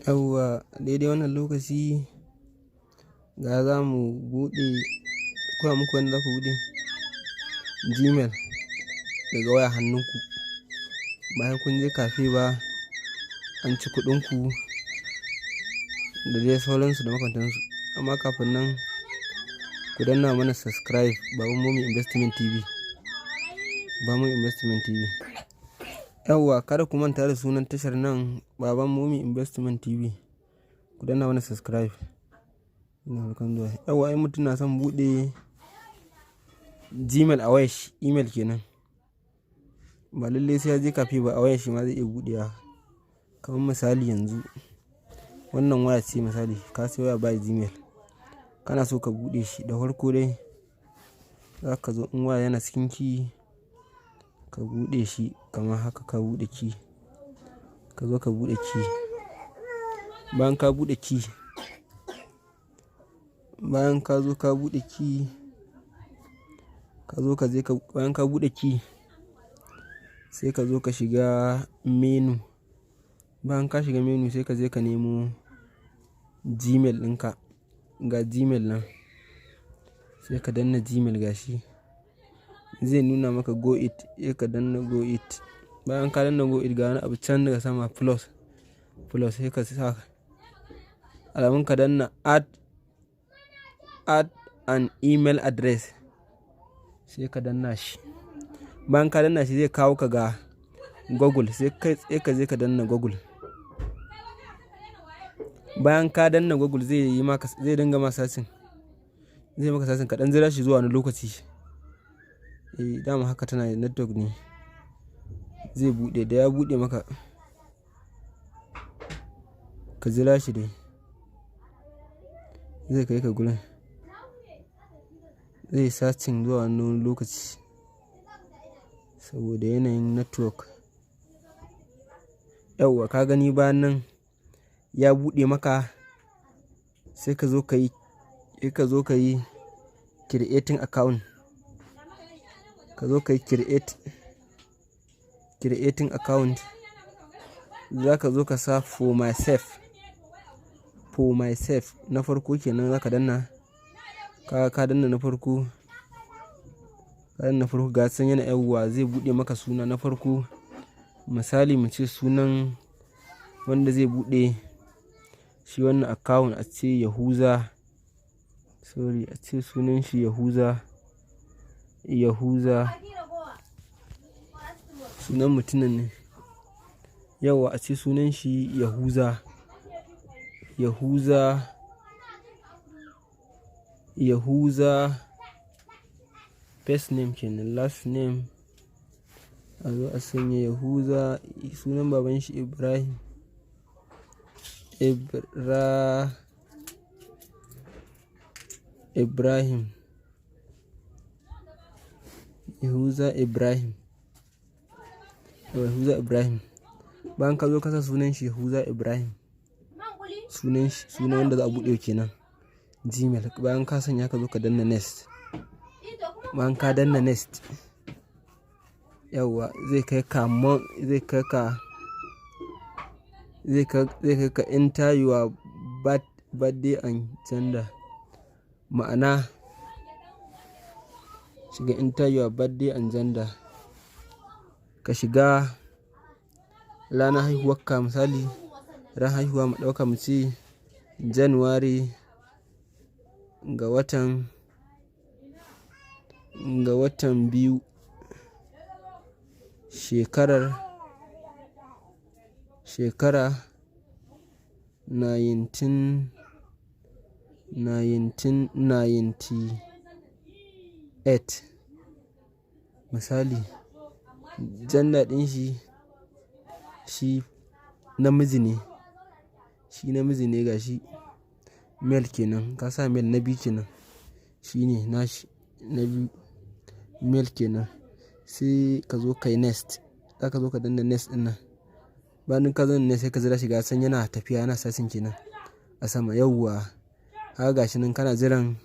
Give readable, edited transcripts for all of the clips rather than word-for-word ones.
Yauwa, daidai wannan lokaci ga za mu buɗe, koya muku yadda za ku buɗe Gmail daga waya hannunku. Bayan kun je cafe ba, an ci kuɗinku da dai sauransu da makamantansu. Amma kafin nan, ku danna mana subscribe, Baban Momi Investment TV. Baban Investment TV. Yauwa, kada ku manta da sunan tashar nan, Baban Momi Investment TV. Ku danna mana subscribe. Ina barkan zuwa. Yauwa, in mutum na son buɗe Gmail a wayar shi, email kenan. Ba lallai sai ya je cafe ba, a wayar shi ma zai iya buɗewa. Kamar misali yanzu, wannan waya ce misali, ka sayi waya ba Gmail. Kana so ka buɗe shi, da farko dai za ka zo in waya yana cikin key, ka buɗe shi kamar haka, ka buɗe key. Ka zo ka buɗe key. Bayan ka buɗe key, bayan ka zo ka buɗe key, ka zo ka je ka, bayan ka buɗe key, sai ka zo ka shiga menu. Bayan ka shiga menu, sai ka je ka nemo Gmail ɗinka. Ga Gmail nan. Sai ka danna Gmail, gashi. Zai nuna maka "Got it", sai ka danna "Got it". Bayan ka danna "Got it", ga wani abu can daga sama, plus, plus, sai ka sa alamun ka danna add an email address, sai ka danna shi. Bayan ka danna shi, zai kawo ka ga Google, sai kai tsaye ka je ka danna Google. Bayan ka danna Google, zai yi maka, zai dinga ma searching. Zai maka searching, ka ɗan jira shi zuwa wani lokaci. Eh, dama haka tana da network ne. Zai buɗe, da ya buɗe maka, ka jira shi dai. Zai kai ka gurin. Zai searching zuwa wani lokaci saboda yanayin network. Yauwa, ka gani, bayan nan ya buɗe maka, sai ka zo ka yi, sai ka zo ka yi creating account. Ka zo ka yi creating account. Za ka zo ka sa "for myself", "for myself" na farko kenan za ka danna. Ka danna na farko, ka danna na farko, ga san yana, yauwa, zai buɗe maka suna na farko. Misali, mu ce sunan wanda zai buɗe shi wannan account, a ce Yahuza, sorry, a ce sunan shi Yahuza, Yahuza sunan mutumin ne. Yauwa, a ce sunan shi Yahuza, Yahuza, Yahuza, first name kenan, last name a zo a sanya Yahuza, sunan baban shi Ibrahim, Ibrahim, Yahuza Ibrahim, Yahuza Ibrahim. Bayan ka zo ka sa sunan shi Yahuza Ibrahim, sunan shi, sunan wanda za a buɗe kenan Gmail. Bayan ka sanya, ka zo ka danna "Next". Bayan ka danna "Next", yauwa, zai kai ka "Enter your birthday and gender". Ma'ana, shiga "Enter your birthday and gender". Ka shiga ranar haihuwarka, misali ran haihuwa, mu ɗauka mu ce January, ga watan biyu, shekara 1998 misali. Gender ɗin shi, shi namiji ne, shi namiji ne, ga shi male kenan. Ka sa male na biyu kenan, shi ne nashi na biyu, male kenan. Sai ka zo ka yi "Next". Za ka zo ka danna "Next" ɗin nan. Bayan ka danna "Next", sai ka jira shi, ga san yana tafiya, yana searching kenan a sama. Yauwa, haka, gashi nan kana jiran.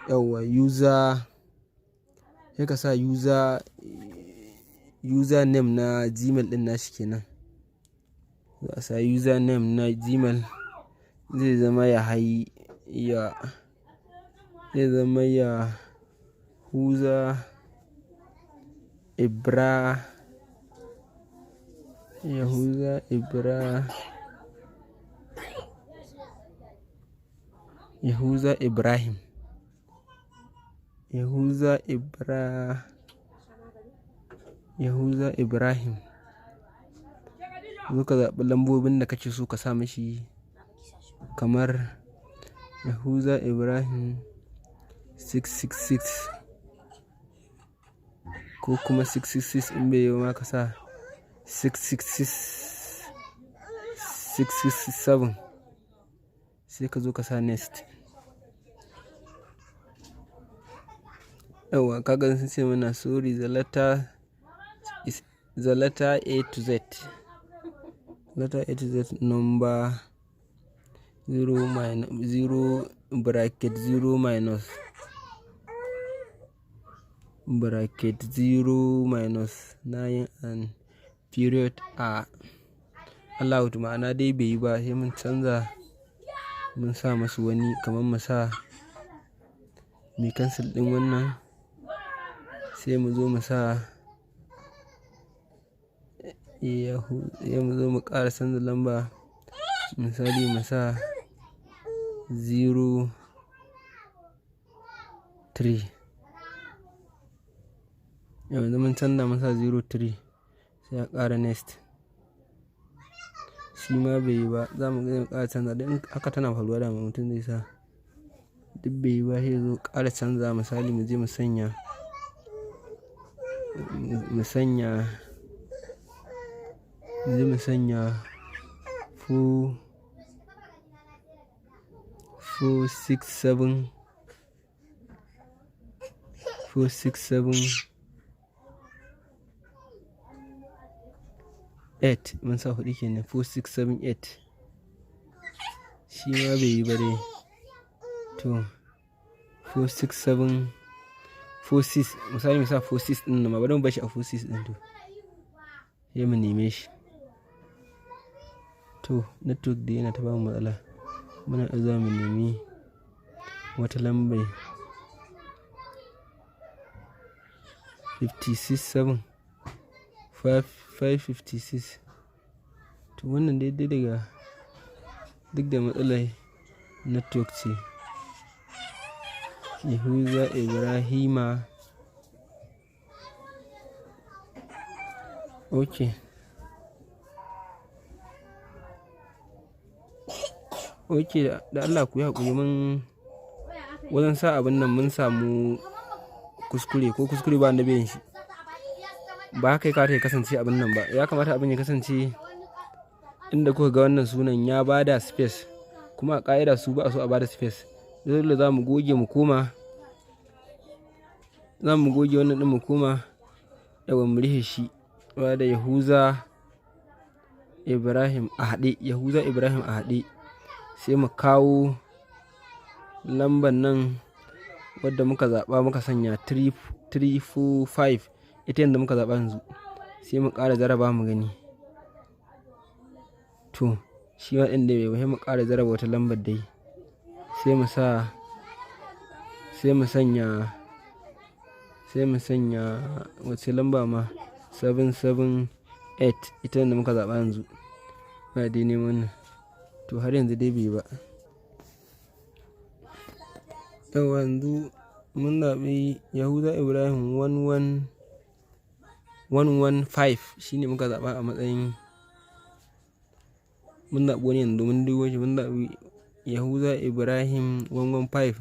Yauwa, user, sai ka sa user name na Gmail ɗin nashi kenan. Za a sa username na Gmail, zai zama ya ya zai zama Yahuza Ibra Yahuza Ibra Yahuza Ibrahim Yahuza Ibra Yahuza Ibrahim. Zo ka zaɓi lambobin da kake so ka sa mishi, kamar Yahuza Ibrahim 666 ko kuma 666. In bai yi ma, ka sa 666 667, sai ka zo ka sa next. Yauwa, kaga sun ce mana sorry, the letter is the letter A to Z, letter A to Z, number 0 minus 0 bracket 0 minus bracket 0 minus 9 and period are allowed. Ma'ana dai bai yi ba, sai mun canza, mun sa masu wani, kamar mu sa mai cancel din wannan, sai mu zo mu sa Yahoo, sai mu zo mu ƙara canza lamba. Misali, mu sa 0 3. Yanzu mun canza, mun sa 0 3, sai a ƙara next. Shi ma bai yi ba, za mu ƙara canza. Don haka tana faruwa da mutum zai sa duk bai yi ba, sai zo ƙara canza. Misali, mu je mu sanya mu je mu sanya 4 4 6 7 4 6 7 8. Mun sa hudu kenan, 4 6 7 8. Shi ma bai yi ba dai. To, 4 6 7 4 6, misali mu sa 4 6 din nan ma, bari mu bashi a 4 6 din. To, sai mu neme shi. To, network dai yana ta bamu matsala. Muna iya zuwa mu nemi wata lambar, 56 7 5 5 56. To, wannan daidai daga duk da matsalar network ce. Yahuza Ibrahima. Ok, da Allah ku yi haƙuri, mun wajen sa abin nan mun samu kuskure, ko kuskure ba wanda bai yin shi. Ba haka ya kamata ya kasance abin nan ba. Ya kamata abin ya kasance inda kuka ga wannan sunan ya bada space, kuma a ƙa'ida su ba a so a bada space. Dole za mu goge mu koma, za mu goge wannan ɗin mu koma yawan mu rufe shi ba da Yahuza Ibrahim a haɗe, Yahuza Ibrahim a haɗe. Sai mu kawo lambar nan wadda muka zaɓa, muka sanya 3 3 4 5, ita yanda muka zaɓa yanzu, sai mu ƙara jaraba mu gani. To, shi ma ɗin dai bai ba, sai mu ƙara jaraba wata lambar dai, sai mu sa, sai mu sanya, sai mu sanya wace lamba ma, 7 7 8, ita yanda muka zaɓa yanzu. Ba dai neman nan. To, har yanzu dai bai ba. Yauwa, yanzu mun zaɓi Yahuza Ibrahim 11 115, shine muka zaɓa a matsayin mun zaɓi wani. Yanzu mun dubo shi, mun zaɓi Yahuza Ibrahim 115.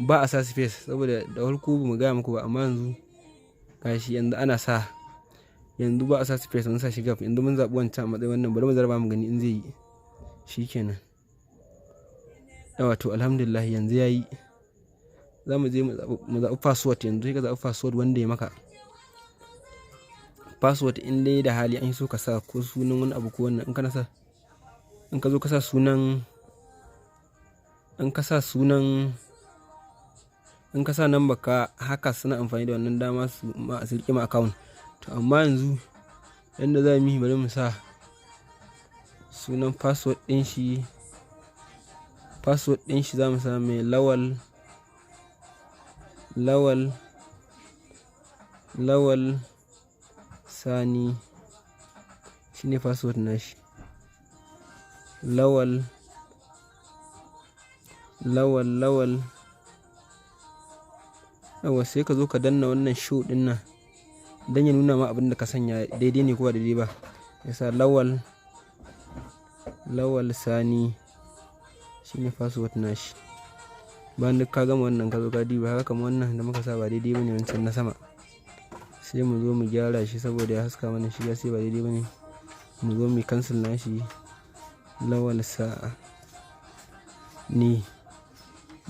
Ba a sa space saboda da farko ba mu gaya muku ba, amma yanzu gashi yanzu ana sa. Yanzu ba a sa space, mun sa shi gap. Yanzu mun zaɓi wancan a matsayin wannan, bari mu jarraba mu gani in zai yi. Shikenan. Yauwa, to, alhamdulillah, yanzu yayi. Za mu je mu zaɓi password yanzu, sai ka zaɓi password wanda ya maka. Password in dai da hali an so ka sa ko sunan wani abu ko wannan, in kana sa, in ka zo ka sa sunan, in ka sa sunan, in ka sa number ka haka, suna amfani da wannan dama su ma su riƙe ma account. To, amma yanzu yanda za mu yi, bari mu sa Sunan password ɗin shi, password ɗin shi za mu sa mai Lawal, Lawal, Lawal Sani shine password nashi. Lawal, Lawal, Lawal. Yawwa, sai ka zo ka danna wannan show ɗin nan don ya nuna ma abin da ka sanya daidai ne ko ba daidai ba. Yasa Lawal, Lawal Sani shine password nashi. Bayan duk ka gama wannan, ka zo ka diba haka, kamar wannan da muka sa ba daidai bane, wancan na sama. Sai mu zo mu gyara shi saboda ya haska mana shi ya sai ba daidai bane. Mu zo mu cancel nashi, Lawal Sani.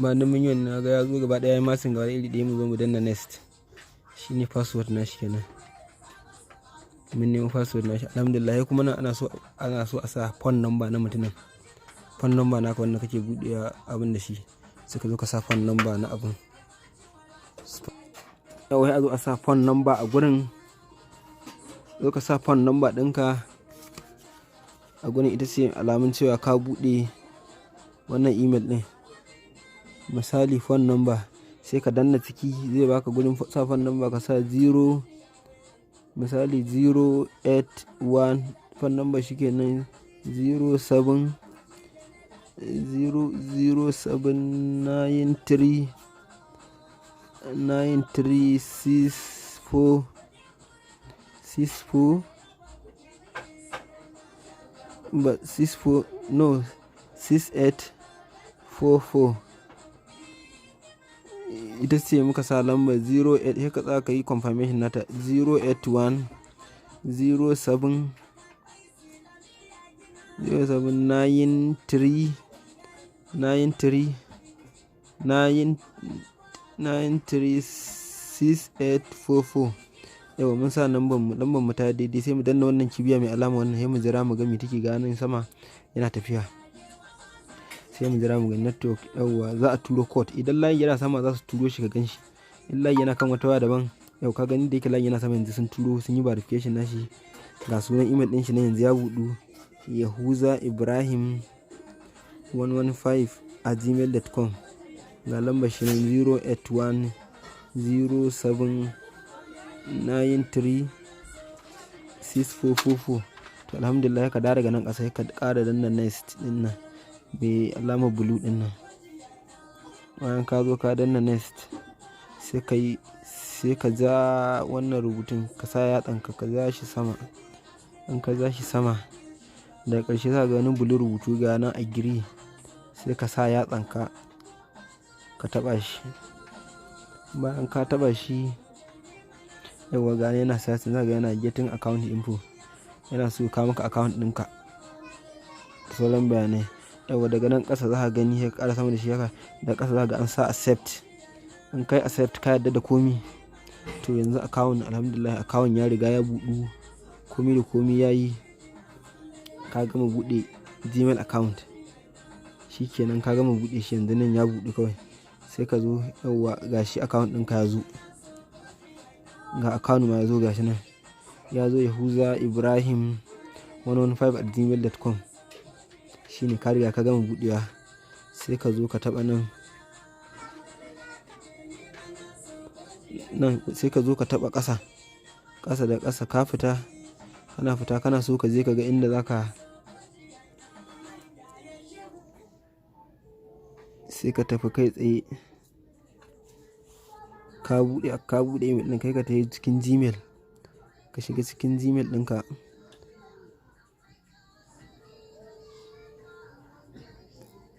Bayan mun yi wannan, ga ya zo gaba ɗaya matching gaba iri ɗaya, mu zo mu danna next. Shine password nashi kenan. Mun nemo password nashi, alhamdulillah. Kuma nan ana so a sa phone number na mutumin. Phone number naka wanda kake buɗewa abin da shi. Sai ka zo ka sa phone number na abun. Yawwa, sai a zo a sa phone number a gurin. Zo ka sa phone number ɗinka a gurin, ita ce alamun cewa ka buɗe wannan email ɗin. Misali phone number, sai ka danna ciki, zai baka gurin sa phone number, ka sa 0, misali 081, phone number shi kenan, 07 0 07 93 93 64 64 but 64, no, 68 44. Ita ce muka sa lambar 08, sai ka tsaya ka yi confirmation nata, 081 07 07 93 93 9 93 6844. Yawwa, mun sa lambar mu, lambar mu ta daidai. Sai mu danna wannan kibiya mai alama wannan, sai mu jira mu ga me take ganin sama yana tafiya. Sai mu jira mu ga network. Yawwa, za a turo code. Idan layi yana sama, za su turo shi ka gan shi. In layi yana kan wata waya daban, yau ka gani da yake layi yana sama, yanzu sun turo, sun yi verification nashi. Ga sunan email din shi na yanzu ya buɗu, YahuzaIbrahim115@gmail.com. Ga lambar shi nan, 081 07 93 6444. To, alhamdulillah. Ka dawo daga nan ƙasa, ka ƙara danna next din nan mai alamar blue din nan. Bayan ka zo ka danna next, sai ka yi, sai ka ja wannan rubutun, ka sa yatsanka ka ja shi sama. In ka ja shi sama, daga ƙarshe za ka ga wani blue rubutu ga nan, agree, sai ka sa yatsanka ka taɓa shi. Bayan ka taɓa shi, yawwa, ga yana searching, za ka ga yana getting account info, yana so ka maka account ɗinka da sauran bayanai. Yawwa, daga nan ƙasa za ka gani, sai ka ƙara sama da shi haka, daga ƙasa za ka ga an sa accept. In kai accept, ka yarda da komi. To, yanzu account, alhamdulillah, account ya riga ya buɗu, komi da komi ya yi. Ka gama buɗe Gmail account, shikenan, ka gama buɗe shi yanzu, nan ya buɗe kawai. Sai ka zo, yawwa, gashi account ɗinka ya zo, ga account ma ya zo, gashi nan ya zo, YahuzaIbrahim115@gmail.com. Shine ka riga ka gama buɗewa. Sai ka zo ka taɓa nan nan, sai ka zo ka taɓa ƙasa, ƙasa da ƙasa. Ka fita, kana fita, kana so ka je ka ga inda za ka, sai ka tafi kai tsaye. Ka buɗe email ɗin kai, ka tafi cikin Gmail, ka shiga cikin Gmail ɗinka.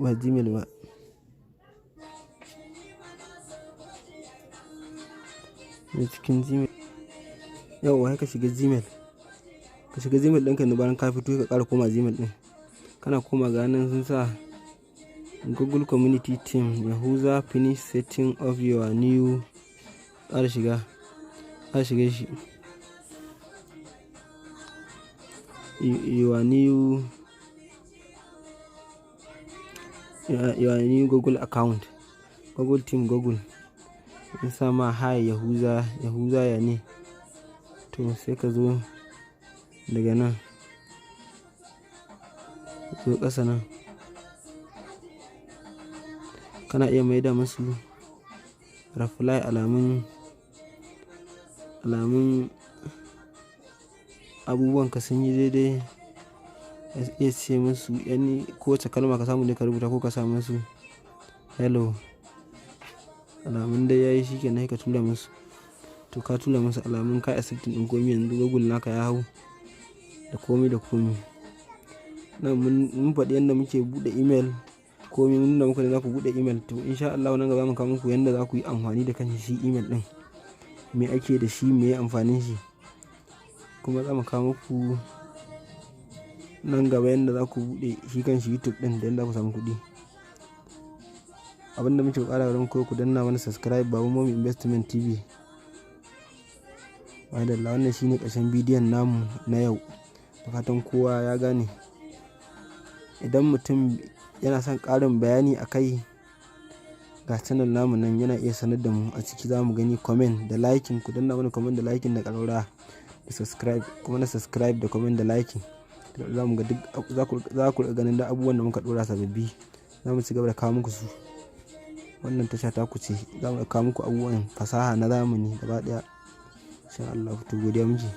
Ba Gmail ba. Ne cikin Gmail. Yauwa, sai ka shiga Gmail. Ka shiga Gmail ɗinka yanzu, bayan ka fito ka ƙara koma Gmail ɗin. Kana koma, ga nan sun sa Google Community Team, Yahuza finish setting of your new, ƙara shiga, ƙara shiga shi. Your new Google account. Google Team Google. In sa ma hi Yahuza, Yahuza ya ne. To, sai ka zo daga nan. Zo ƙasa nan, kana iya maida musu reply, alamun abubuwan ka sun yi daidai. Ka iya ce musu any kowace kalma ka samu dai ka rubuta, ko ka sa musu "hello", alamun dai yayi. Shi kenan, sai ka tura musu. To, ka tura musu, alamun ka accepting ɗin komai. Yanzu Google naka ya hau da komai da komai. Nan mun faɗi yadda muke buɗe email, komai mun nuna muku da za ku buɗe email. To, insha Allah nan gaba za mu kawo muku yadda za ku yi amfani da kanshi shi email ɗin, me ake da shi, me amfanin shi. Kuma za mu kawo muku nan gaba yadda za ku buɗe shi kanshi YouTube ɗin da yadda za ku samu kuɗi. Abinda muke buƙata wurin ku, ku danna mana subscribe, Babu Momi Investment TV. Madalla, wannan shine ƙarshen bidiyon namu na yau. Da fatan kowa ya gane. Idan mutum yana son ƙarin bayani a kai, ga channel namu nan, yana iya sanar da mu a ciki, za mu gani. Comment da liking, ku danna mana comment da liking da ƙararrawa da subscribe. Kuma na subscribe da comment da liking, za mu ga duk za ku ganin da abubuwan da muka ɗora sababbi. Za mu ci gaba da kawo muku su. Wannan tasha ta ku ce, za mu kawo muku abubuwan fasaha na zamani gaba ɗaya, insha Allah. To, godiya muke.